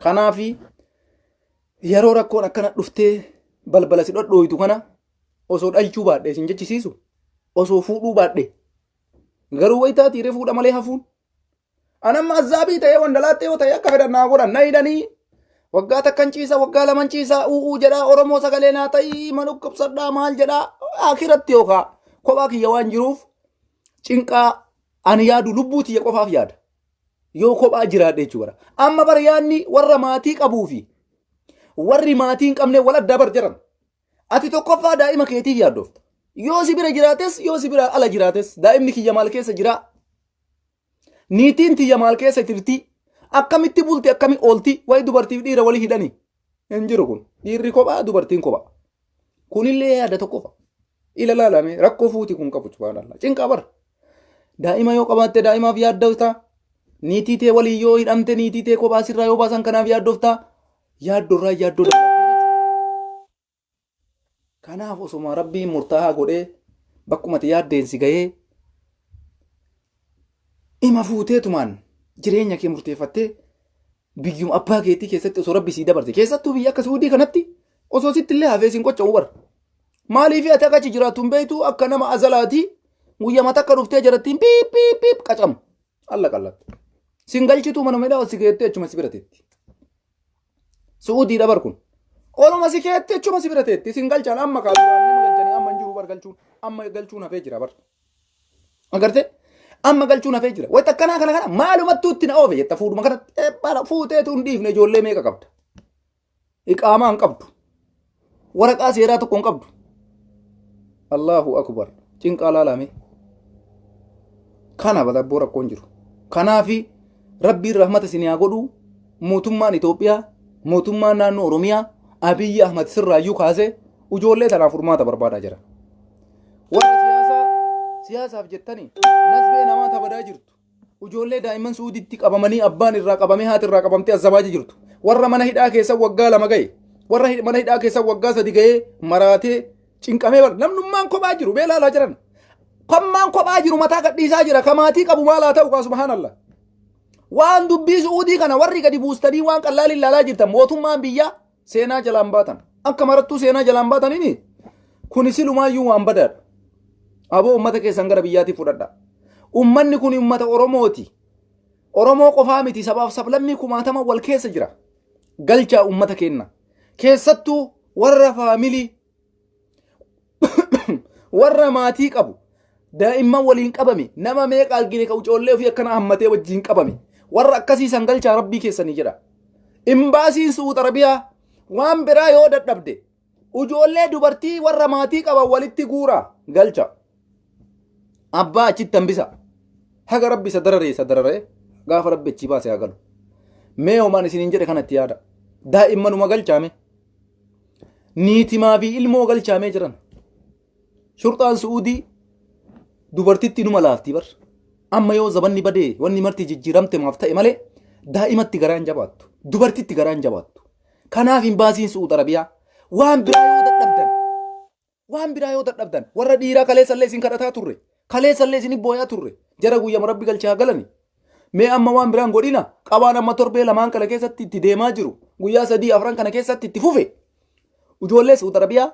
Kanaafi yeroo rakkoon akkana dhuftee balbala si dhodhooytu kana osoo dhalchuu baadhee isin jechisiisu osoo fuudhuu baadhee garuu wayitaa tiiree fuudha malee hafuun Anamma azzaabii ta'ee wandalaaxxee yoo ta'e akka fedhan naa godhan na hidhanii waggaa takkan ciisa waggaa laman ciisa u'uu jedhaa Oromoo sagalee naa ta'ii ma dhukkubsadhaa maal jedhaa akiratti yookaa kophaa kiyya waan jiruuf cinqaa ani yaadu lubbuu tiyya qofaaf yaada. Yoo kophaa jiraadhe jechuudha. Amma bar yaadni warra maatii qabuu fi warri maatii hin qabne wal addaa bar jiran. Ati tokkoffaa daa'ima keetiif yaaddofta. Yoo si bira jiraates yoo si bira ala jiraates daa'imni kiyya maal keessa jiraa? Niitiin tiyya maal keessa jirti? Akkamitti bulti akkami oolti? Wayi dubartiif dhiira wali hidhani. Hin jiru kun. Dhiirri kophaa dubartiin kophaa. Kunillee yaada tokkofa. Ila laalame rakkoo fuuti kun qabu subhaanallah. Cinqaa bara. Daa'ima yoo qabaatte daa'imaaf yaaddofta. Niitii tee waliin yoo hidhamte niitii tee kophaa sirraa yoo baasan kanaaf yaaddofta. Yaaddorraa yaaddoo dabalatee jechuudha. Kanaaf osoma rabbiin murtaahaa godhee bakkuma ati yaaddeen si gahee ima fuuteetumaan jireenya kee murteeffattee biyyuma abbaa keetii keessatti osoo rabbi sii dabarse keessattuu biyya akka Suudii kanatti osoo sitti illee hafee siin qocca'uu bara. Maaliif ati akka achi jiraattu hin beektu akka nama azalaatii guyyama takka dhuftee jarattiin piip piip piip qacamu. Alla qallatte. Sin galchituu mana midhaa si geettee achuma si bira teetti. Su'uudiidha bar kun. Oluma si keetti achuma si bira teetti. Sin galchan amma kaa duraan nama galchanii amma hin jiru bar galchuun amma galchuun hafee jira bar. Agartee? Amma galchuun hafee jira. Wayita akkanaa kana kana maalumattuu itti na oofe jetta fuudhuma kanatti eebbaadha fuuteetu hin dhiifne ijoollee meeqa qabda. Iqaamaa hin qabdu. Waraqaa seeraa tokko hin qabdu. Allahu akbar. Cinqaa laalame. Kana badabboo rakkoon jiru. Kanaafi Rabbiin rahmata isin haa godhu mootummaan Itoophiyaa mootummaan naannoo Oromiyaa Abiyyi Ahmad sirraayyuu kaasee ijoollee tanaaf furmaata barbaadaa jira. Warra siyaasaa siyaasaaf jettanii nasbee namaa tabadaa jirtu. Ijoollee daa'imman Suudiitti qabamanii abbaan irraa qabamee haati irraa qabamtee azzabaaja jirtu. Warra mana hidhaa keessa waggaa 2 gahe warra mana hidhaa keessa waggaa 3 gahee maraatee cinqamee bar namnummaan kophaa jiru bee laalaa jiran. Kammaan kophaa jiru mataa gadhiisaa jira ka maatii qabu maal haa ta'u kaa subhaanallah. Waan dubbii Su'uudii kana warri gadi buustanii waan qallaaliin laalaa jirtan mootummaan biyyaa seenaa jalaan baatan. Akka marattuu seenaa jalaan baataniini kuni silumaayyuu waan badaadha. Aboo uummata keessan gara biyyaatti fudhadha. Uummanni kun uummata Oromooti. Oromoo qofaa miti sabaaf sablammii kumaatama wal keessa jira. Galchaa uummata keenna. Keessattuu warra faamilii warra maatii qabu daa'imman waliin qabame nama meeqa argine ka ucoollee ofii akkana hammatee wajjin qabame warra akkasii san galchaa rabbii keessanii jedha. Imbaasiin Su'uud Arabiyaa waan biraa yoo dadhabde ujoollee dubartii warra maatii qaban walitti guuraa galcha. Abbaa achitti hambisa. Haga rabbi isa dararee isa dararee gaafa rabbi achii baase haa galu. Mee homaan isiniin jedhe kanatti yaada. Daa'immanuma galchaame. Niitimaa fi ilmoo galchaamee jiran. Shurxaan Su'uudii dubartitti inuma laaftii bar. Amma yoo zabanni badee wanni marti jijjiiramte maaf ta'e malee daa'imatti garaan jabaattu. Dubartitti garaan jabaattu. Kanaaf hin baasiin Su'uud Arabiyaa. Waan biraa yoo dadhabdan waan biraa yoo dadhabdan warra dhiiraa kaleessallee isin kadhataa turre kaleessallee isin booyaa turre jara guyyama rabbi galchee haa galani. Mee amma waan biraan godhina qabaan amma torbee lamaan kana keessatti itti deemaa jiru guyyaa 3 4 kana keessatti itti fufe ijoollee Su'uud Arabiyaa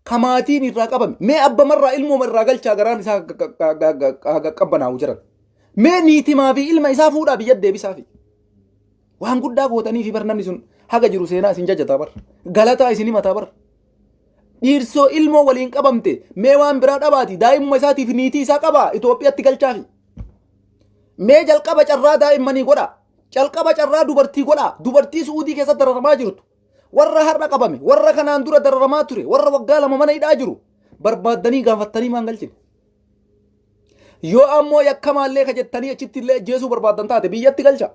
ka maatiin irraa qabame mee abbamarraa ilmooma irraa galchaa garaan isaa qabbanaa'u jiran mee niitimaa fi ilma isaa fuudhaa biyya deebisaa fi waan guddaa gootanii fi bar namni sun haga jiru seenaa isin jajataa bar galataa isin himataa bar dhiirsoo ilmoo waliin qabamte mee waan biraa dhabaati daa'imuma isaatiif niitii isaa qabaa Itoophiyaatti galchaafi. Mee jalqaba carraa daa'immanii godha. Jalqaba carraa dubartii godha. Dubartii Su'uudii keessatti dararamaa jirtu. Warra har'a qabame, warra kanaan dura dararamaa ture, warra waggaa 2 mana hidhaa jiru barbaaddanii gaafattanii maan galchine. Yoo ammoo yakkamaallee ka jettanii achitti illee ajjeesuu barbaaddan taate biyyatti galcha.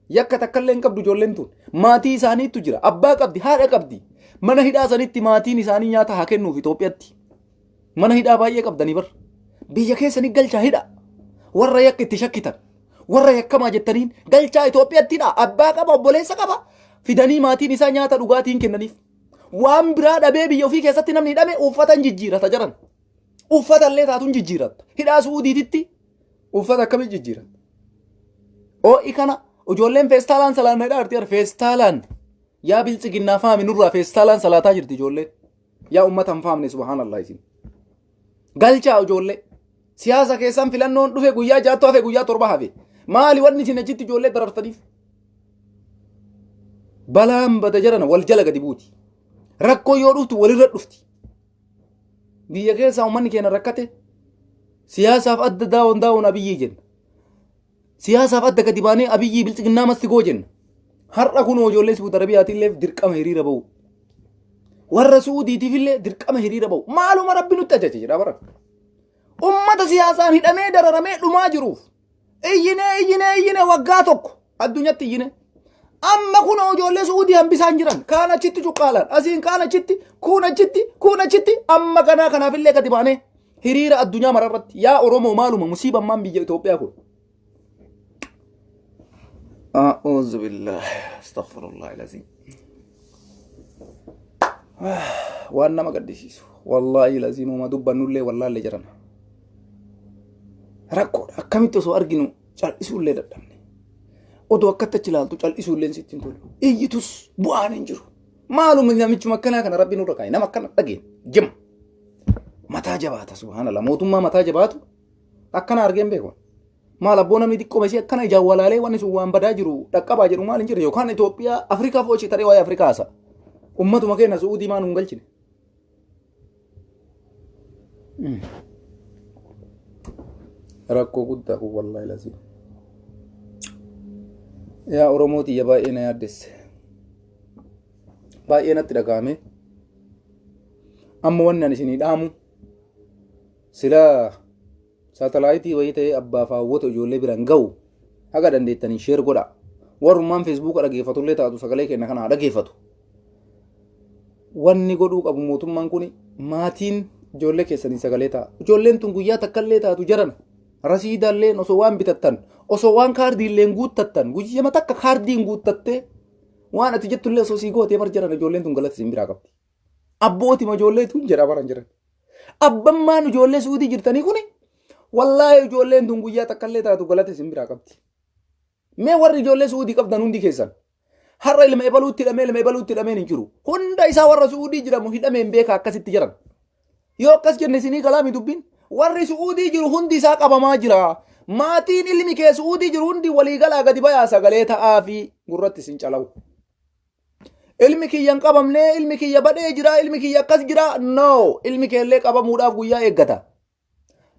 Yakka takka illee hin qabdu ijoolleen tun. Maatii isaaniitu jira. Abbaa qabdi, haadha qabdi. Mana hidhaa sanitti maatiin isaanii nyaata haa kennuuf Itoophiyaatti. Mana hidhaa baay'ee qabdanii bar. Biyya keessanii galchaa hidha. Warra yakka itti shakkitan. Warra yakkamaa jettaniin galchaa Itoophiyaatti hidha. Abbaa qaba, obboleessa qaba. Fidanii maatiin isaa nyaata dhugaatiin kennaniif. Waan biraa dhabee biyya ofii keessatti namni hidhame uffata hin jijjiirata jedhan. Uffata illee taatuun jijjiiratta. Hidhaa Su'uudiititti uffata akkamii jijjiiratta? Oo'i kana ijoolleen feestaalaan salaanna hidhaa jirti feestaalaan. Yaa biltsiginnaa faami nurraa feestaalaan salaataa jirti ijoolleen. Yaa ummata hin faamne subhaanallah isin. Galchaa ijoollee. Siyaasa keessan filannoon dhufe guyyaa jaattu hafe guyyaa 7 hafe. Maali wanni isin achitti ijoollee darartaniif? Balaan bada jarana wal jala gadi buuti. Rakkoo yoo dhuftu walirra dhufti. Biyya keessaa uummanni keenya rakkate siyaasaaf adda daawon daawon abiyyii jenna. Siyaasaaf adda gadi baanee abiyyii biltsiginnaa masti goo jenna. Har'a kunoo ijoollee Suudi Arabiyaatiillee dirqama hiriira ba'u. Warra Suudiitiifillee dirqama hiriira ba'u. Maaluma rabbi nutti ajaje jedha bara. Ummata siyaasaan hidhamee dararamee dhumaa jiruuf iyyinee iyyinee iyyinee waggaa tokko addunyatti iyyinee. Amma kunoo ijoollee Suudii hambisaan jiran kaan achitti cuqqaalan asiin kaan achitti kuun achitti kuun achitti amma kanaa kanaafillee gadi baanee hiriira addunyaa mararratti yaa Oromoo maaluma musiibammaan biyya Itoophiyaa kun. A'uuzu billaah astaghfirullah ilaziim. Waan nama gaddisiisu wallaahi laziim uma dubbannullee wallaallee jiran. Rakkoodha akkamitti osoo arginu cal'isuullee dadhabne. Odoo akkatti achi ilaaltu cal'isuullee sitti hin tolu. Iyyitus bu'aan hin jiru. Maaluma namichuma akkanaa kana rabbi nurra kaa'e nama akkana dhageen jima. Mataa jabaata subhaanallah mootummaa mataa jabaatu akkana argeen beeku. Maal abboo namni xiqqoo isii akkana ijaan walaalee wanni sun waan badaa jiru dhaqqabaa jedhu maal hin jirre yookaan Itoophiyaa Afrikaaf hojii taree waa'ee Afrikaa haasa. Ummatuma keenya Su'uudii maa nu hin galchine. Rakkoo guddaa kun wallaahi lazii. Yaa Oromoo tiyya baay'ee na yaaddesse. Baay'ee natti dhaga'ame. Amma wanni ani isinii dhaamu silaa saatalaayitii wayii ta'ee abbaaf haawwota ijoollee biraan ga'u haga dandeettanii sheer godha. Warrummaan feesbuuka dhageeffatullee taatu sagalee keenya kana haa dhageeffatu. Wanni godhuu qabu mootummaan kun maatiin ijoollee keessanii sagalee ta'a. Ijoolleen tun guyyaa takkallee taatu jarana. Rasiidaalleen osoo waan bitattan osoo waan kaardiilleen guuttattan guyyama takka kaardiin guuttattee waan ati jettullee osoo sii gootee bar jaran ijoolleen tun galata siin biraa qabdi. Abbootima ijoollee tun jedha baran jiran. Abbammaan ijoollee suudii jirtanii kuni wallaahi ijoolleen tun guyyaa takkallee taatu galata isin biraa qabdi. Mee warri ijoollee suudii qabdan hundi keessan har'a ilma ebaluutti hidhamee ilma ebaluutti hidhameen hin jiru. Hunda isaa warra suudii jiramu hidhameen beeka akkasitti jiran. Yoo akkas jenne isinii galaami dubbiin. Warri su'uudii jiru hundi isaa qabamaa jira. Maatiin ilmi kee su'uudii jiru hundi walii galaa gadi bayaa sagalee ta'aa fi gurratti isin calawu. Ilmi kiyya hin qabamne, ilmi kiyya badhee jira, ilmi kiyya akkas jira. No, ilmi keellee qabamuudhaaf guyyaa eeggata.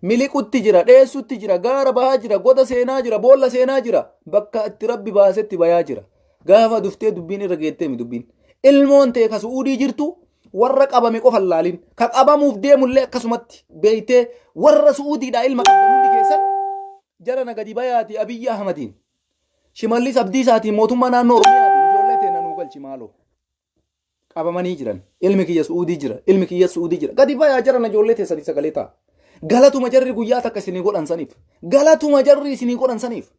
Miliqutti jira, dheessutti jira, gaara bahaa jira, goda seenaa jira, boolla seenaa jira, bakka itti rabbi baasetti bayaa jira. Gaafa duftee dubbiin irra geettee mi dubbiin. Ilmoon tee ka su'uudii jirtu warra qabame qofa hin laalin. Ka qabamuuf deemullee akkasumatti beeytee warra su'uudiidhaa ilma qabdan hundi keessan jara na gadi bayaati Abiyyi Ahmadiin. Shimallis Abdiisaatiin mootummaa naannoo Oromiyaatiin ijoollee teena nuu galchi maaloo. Qabamanii jiran. Ilmi kiyya Su'uudii jira. Ilmi kiyya Su'uudii jira. Gadi bayaa jara na ijoollee teessanii sagalee ta'a. Galatuma jarri guyyaa takka isinii godhan saniif. Galatuma jarri isinii godhan saniif.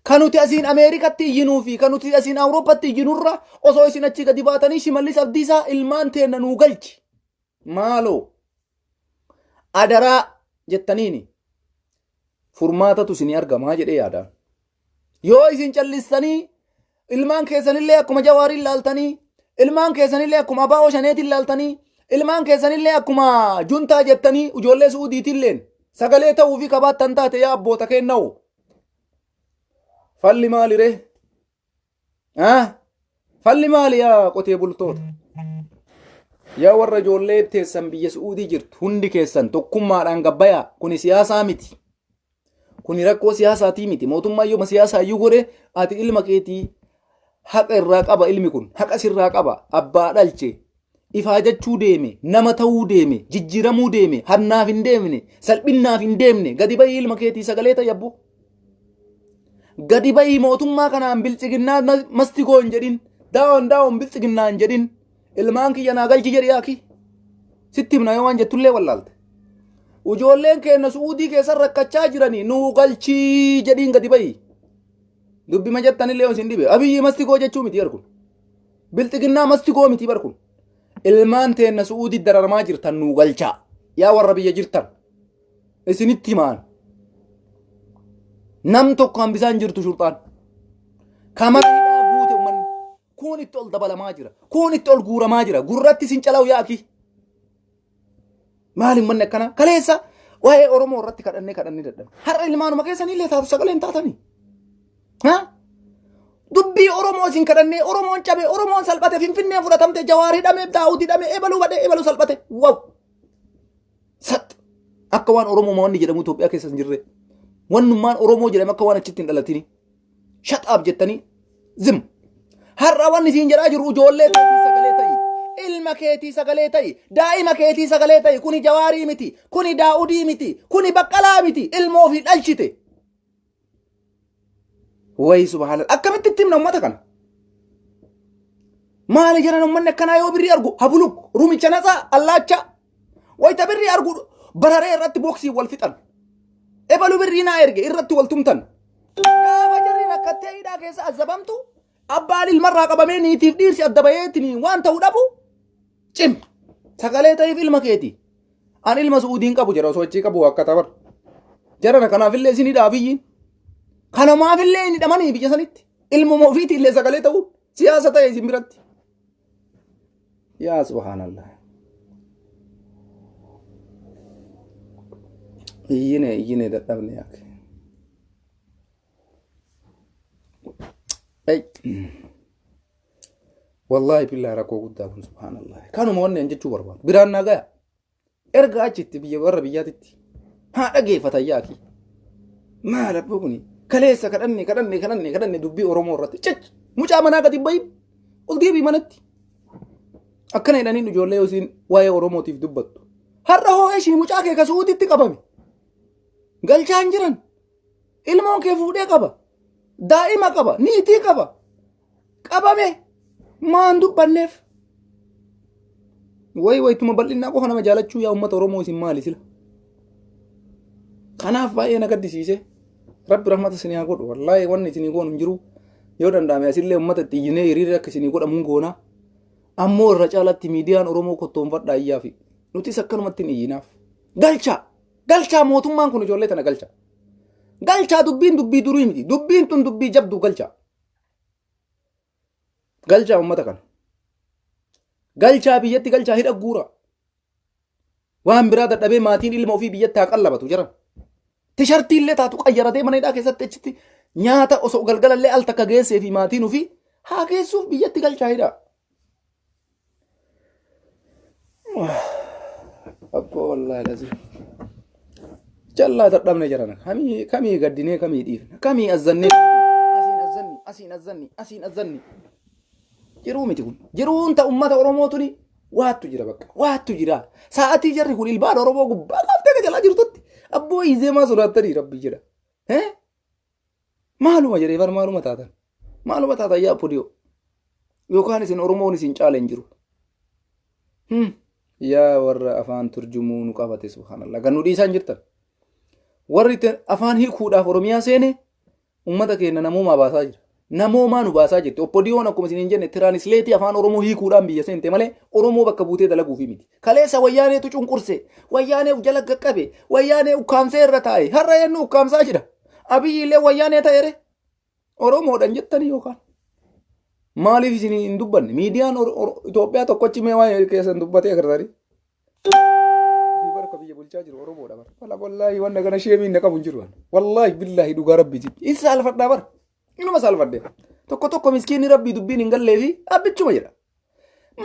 Kan nuti asiin Ameerikatti iyyinuu fi kan nuti asiin Awurooppatti iyyinurra osoo isin achii gadi baatanii Shimallis Abdiisaa ilmaan teenna nuu galchi. Maaloo. Adaraa jettaniini. Furmaatatu isinii argamaa jedhee yaadaan. Yoo isin callistanii ilmaan keessanillee akkuma jawaariin laaltanii, ilmaan keessanillee akkuma abaa'oo shaneetiin laaltanii, ilmaan keessanillee akkuma juntaa jettanii ijoollee su'uudiitilleen sagalee ta'uu fi kabaattan taate yaa abboota keenna'u. Falli maali ree? Ah? Falli maali yaa qotee bultoota? Yaa warra ijoollee teessan biyya su'uudii jirtu hundi keessan tokkummaadhaan gabbayaa kuni siyaasaa miti. Kuni rakkoo siyaasaatii miti. Mootummaa yooma siyaasaa iyyuu godhe ati ilma keetii haqa irraa qaba ilmi kun haqa sirraa qaba abbaa dhalche ifaajachuu deeme nama ta'uu deeme jijjiiramuu deeme hannaaf hin deemne salphinnaaf hin deemne gadi bahii ilma keetii sagalee ta'e abboo. Gadi bahii mootummaa kanaan biltsiginnaa masti koo hin jedhin daawon daawon biltsiginnaa hin jedhin ilmaan kiyya naa galchi jedhi yaaki. Sitti himna yoo waan jettullee wallaalte. Ijoolleen keenya Su'uudii keessa rakkachaa jiranii nuu galchii jedhiin gadi bahi. Dubbima jettanillee isin dhibe. Abiyyi mastikoo jechuu miti bar kun. Bilxiginnaa mastikoo miti bar kun. Ilmaan teenna Su'uudii dararamaa jirtan nuu galchaa. Yaa warra biyya jirtan. Isinitti himaan. Nam tokko hambisaan jirtu shurxaan. Kamara hidhaa guute ummanni. Kuun itti ol dabalamaa jira. Kuun itti ol guuramaa jira. Gurratti isin calawu yaa akii. Maali ummanni akkanaa? Kaleessa waa'ee Oromoo irratti kadhannee kadhannee dadhabne. Har'a ilmaanuma keessanii illee taatu sagalee hin taatanii. Ha? Dubbii Oromoo isin kadhannee Oromoon cabe Oromoon salphate Finfinneen fudhatamte Jawaar hidhame Daawud hidhame ebaluu badhe ebaluu salphate. Waw! Sat! Akka waan Oromoo wanni jedhamu Itoophiyaa keessa hin jirre. Wannummaan Oromoo jedhame akka waan achitti hin dhalatini. Shut up jettanii zim. Har'a wanni siin jedhaa jiru ijoollee keetii sagalee ta'i. Ilma keetii sagalee ta'i. Daa'ima keetii sagalee ta'i. Kuni Jawaarii miti. Kuni Daa'udii miti. Kuni Baqqalaa miti. Ilma ofii dhalchite. Wayi subhaanallah. Akkamitti itti himna uummata kana? Maali jedhan uummanni akkanaa yoo birrii argu habuluk rumicha natsaa allaacha wayita birrii argu bararee irratti boksii wal fixan. Ebalu birrii naa erge irratti wal tumtan. Gaafa jarri rakkattee hidhaa keessa azabamtu abbaan ilmarraa qabamee niitiif dhiirsi adda baheetiin waan ta'u dhabu cim. Sagalee ta'eef ilma keeti. An ilma su'uudiin qabu jedha osoo achii qabu akka tabar. Jarana kanaafillee isin hidhaa biyyiin. Kanamaafillee hin hidhamanii biyya sanitti. Ilmuma ofiitii illee sagalee ta'uun siyaasa ta'e isin biratti. Yaa subhaanallah. Iyyine iyyine dadhabne yaake. Ay. Wallaahi billaahi rakkoo guddaa kun subhaanallah. Kanuma wanni an jechuu barbaadu. Biraan naa gaya. Erga achitti biyya warra biyyaatitti haa dhageeffatan yaaki. Maal abboo kuni kaleessa kadhanne kadhanne kadhanne kadhanne dubbii Oromoo irratti cic mucaa manaa gadi bahin ol deebii manatti. Akkana jedhaniin ijoollee yoo isiin waa'ee Oromootiif dubbattu. Har'a hoo ishii mucaa kee ka Su'uuditti qabame. Galchaa hin jiran. Ilmoon kee fuudhee qaba. Daa'ima qaba. Niitii qaba. Qabame. Maan dubbanneef. Wayi wayituma bal'innaa qofa nama jaalachuu yaa uummata Oromoo isin maali sila. Kanaaf baay'ee na gaddisiise. Rabbi rahmata isin haa godhu. Wallaahi wanni isinii goonu hin jiru. Yoo danda'ame asillee uummata itti iyyinee hiriirri akka isinii godhamu hin goona. Ammoo irra caalatti miidiyaan Oromoo kottoonfadhaa iyyaafi. Nutis akkanumatti hin iyyinaaf. Galchaa! Galchaa mootummaan kun ijoollee tana galcha. Galchaa dubbiin dubbii durii miti. Dubbiin tun dubbii jabduu galchaa. Galchaa uummata kana. Galchaa biyyatti galchaa hidha guura. Waan biraa dadhabee maatiin ilma ofii biyyatti haa qallabatu jiran. Tishartii illee taatu qayyaratee mana hidhaa keessatti achitti nyaata osoo galgalallee al takka geessee fi maatiin ofii haa geessuuf biyyatti galchaa hidhaa. Abboo wallaahi lazim. Jallaa dadhabne jarana. Kamii kamii gaddinee kamii dhiifna. Kamii azzannee. Asiin azzanni asiin azzanni asiin azzanni. Jiruu miti kun. Jiruun ta ummata Oromoo tuni waattu jira bakka. Waattu jira. Sa'atii jarri kun ilmaan Oromoo gubbaa kaaftee ka jalaa jirtutti. Abboo izeemaa sodaattanii rabbi jedha. Eh? Maaluma jedhee bar maaluma taatan. Maaluma taatan yaa podiyoo. Yookaan isin Oromoon isin caala hin jiru. Yaa warra afaan turjumuu nu qabate subhaanallah. Kan nu dhiisaan jirtan. Warri itti afaan hiikuudhaaf Oromiyaa seene uummata keenya namoomaa baasaa jira. Namoomaa nu baasaa jirti. Oppodiyoon akkuma isin hin jenne tiraanisleetii afaan Oromoo hiikuudhaan biyya seente malee Oromoo bakka buutee dalaguufi miti. Kaleessa wayyaaneetu cunqurse. Wayyaanee uf jala qaqqabe. Wayyaanee ukkaamsee irra taa'e. Har'a eenyu ukkaamsaa jira? Abiyyi illee wayyaanee ta'eere. Oromoodhaan jettanii yookaan. Maaliif isin hin dubbanne? Miidiyaan Itoophiyaa tokkochi mee waa'ee keessan dubbatee agartanii? Barka biyya bulchaa jiru Oromoodha bara. Wala wallaahi wanna kana sheemiin na qabu hin jiru. Wallaahi billaahi dhugaa rabbiiti. In saalfadhaa bara. Inuma saalfadhe. Tokko tokko miskiinni rabbii dubbiin hin gallee fi abbichuma jedha.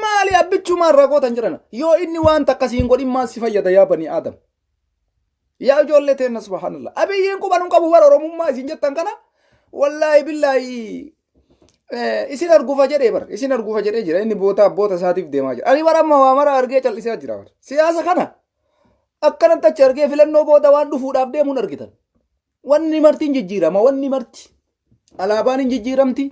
Maali abbichumaan irraa gootan jedhana. Yoo inni waan takka siin godhin maal si fayyada yaa banii Aadam. Yaa ijoollee teenna subhaanallah. Abiyyiin quba nun qabu bara Oromummaa isin jettan kana wallaahi billaahi isin arguufa jedhee bara isin arguufa jedhee jira inni boota abboota isaatiif deemaa jira. Ani bara amma waa mara argee callisaa jira bara. Siyaasa kana akkanatti achi argee filannoo booda waan dhufuudhaaf deemuun argitan. Wanni marti hin jijjiirama wanni marti. Alaabaan hin jijjiiramti.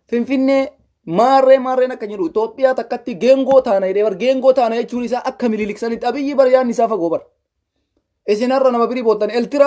Finfinnee maarree maarreen akka jedhu Itoophiyaa takkatti geengoo taana jedhee bar geengoo taana jechuun isaa akka mililik sanitti abiyyi bar yaadni isaa fagoo bar. Isin har'a nama birii boottan eltiraa.